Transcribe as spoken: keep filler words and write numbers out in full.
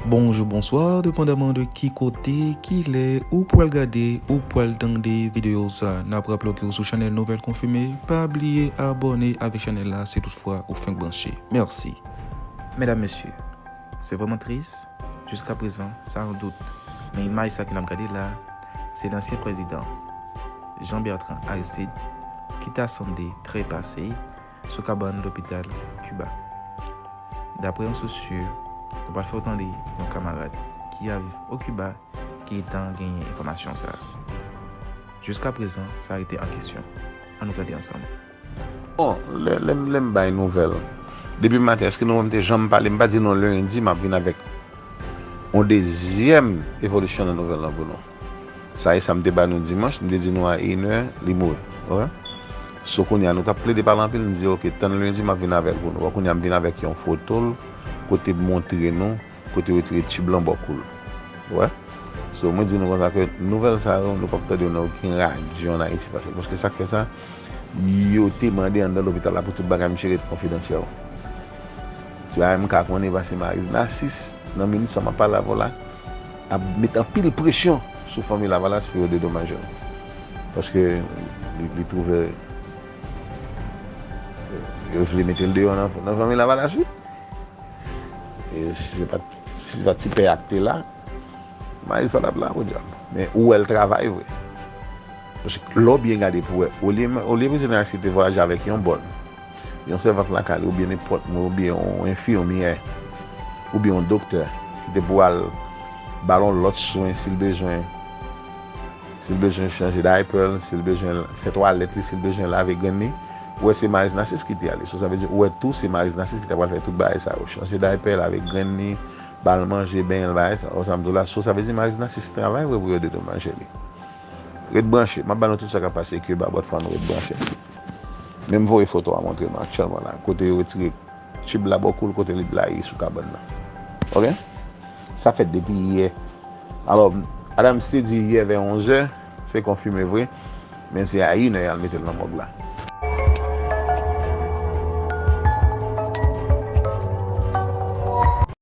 Bonjou, bonswa, depandaman de ki kote, ki lè ou pral gade, ou pral tande videyo sa. N ap raple w ke w sou chanèl Nouvèl Konfime. Pa bliye abòne avèk chanèl la si toutfwa ou fenk branche. Mèsi. Medam, mesye, se vrèman tris. Jiska prezan, sa yon dout. Men imaj sa ke n ap gade la, se lansyen prezidan Jean Bertrand Aristide ki ta sanble trepase sou kabann lopital Kiba. Dapre yon sous si, nou pral fè w tande yon kamarad ki ap viv o Kiba ki gentan genyen enfòmasyon sa a. Jiska prezan, sa rete an kesyon. Ann nou gade ansanm. Bon, lè, lè, lè m bay nouvèl, depi maten, èske nou wè m te janm pale? M pa di nou lendi m ap vin avèk yon dezyèm evolisyon nan nouvèl lan pou nou. Sa e sa m te ba nou dimanch, m te di nou a inè, li mouri. Oke? So kounye a, nou t ap plede pale anpil, m di, oke, tann lendi, m ap vin avè l pou nou. Bon, kounye a, m vin avèk yon foto l, kote m montre nou, kote yo retire tib lan bò kou l. Wè? So, mwen di nou konsa ke nouvèl sa yo, nou p ap tande yo nan okenn radyo ann Ayiti pase. Paske sa k fè sa, yo te mande anndan lopital la pou tout bagay misye ret konfidansyèl. Ti bagay m ka konnen pase Maryse Narcisse, nan minit sa m ap pale avè w la, ap met anpil presyon sou fanmi Lavalas pou yo dedomaje l. Paske li, li twouve yo vle mete l deyò nan, nan fanmi Lavalas, wi. E si se pa, si se pa ti pè a ki te la, Maryse pa t ap la, podyab. Men ou wè l travay vre. Paske lè w byen gade pou wè, olye, olye prezidan Aristide te vwayaje avèk yon bòn, yon sèvant lakay li, oubyen nenpòt moun, oubyen yon enfimyè, oubyen yon doktè, ki te pou al ba l yon lòt swen si l bezwen, si l bezwen chanje daypè l, si l bezwen fè twalèt li, si l bezwen lave grenn li, ou wè se Maryse Narcisse ki te ale. So, sa vle di, ou wè tou se Maryse Narcisse ki ta pral fè tout bagay sa yo. Chanje daypè, lave grenn li, ba l manje, benyen l, bagay sa yo. Sa m di w la, so, sa vle di Maryse Narcisse travay vre pou yo dedomaje li. Ret branche. M ap ba nou tout sa k ap pase Kiba, bòt fan, ret branche. Men m voye foto a montre nou aktyèlman la, kote yo retire tib la bò kou l, kote li blayi sou kabann nan. Oke? Sa fèt depi yè. Alò, Adams te di yè vè onz è, se konfime vre, men se a inè y al mete l nan mòg la.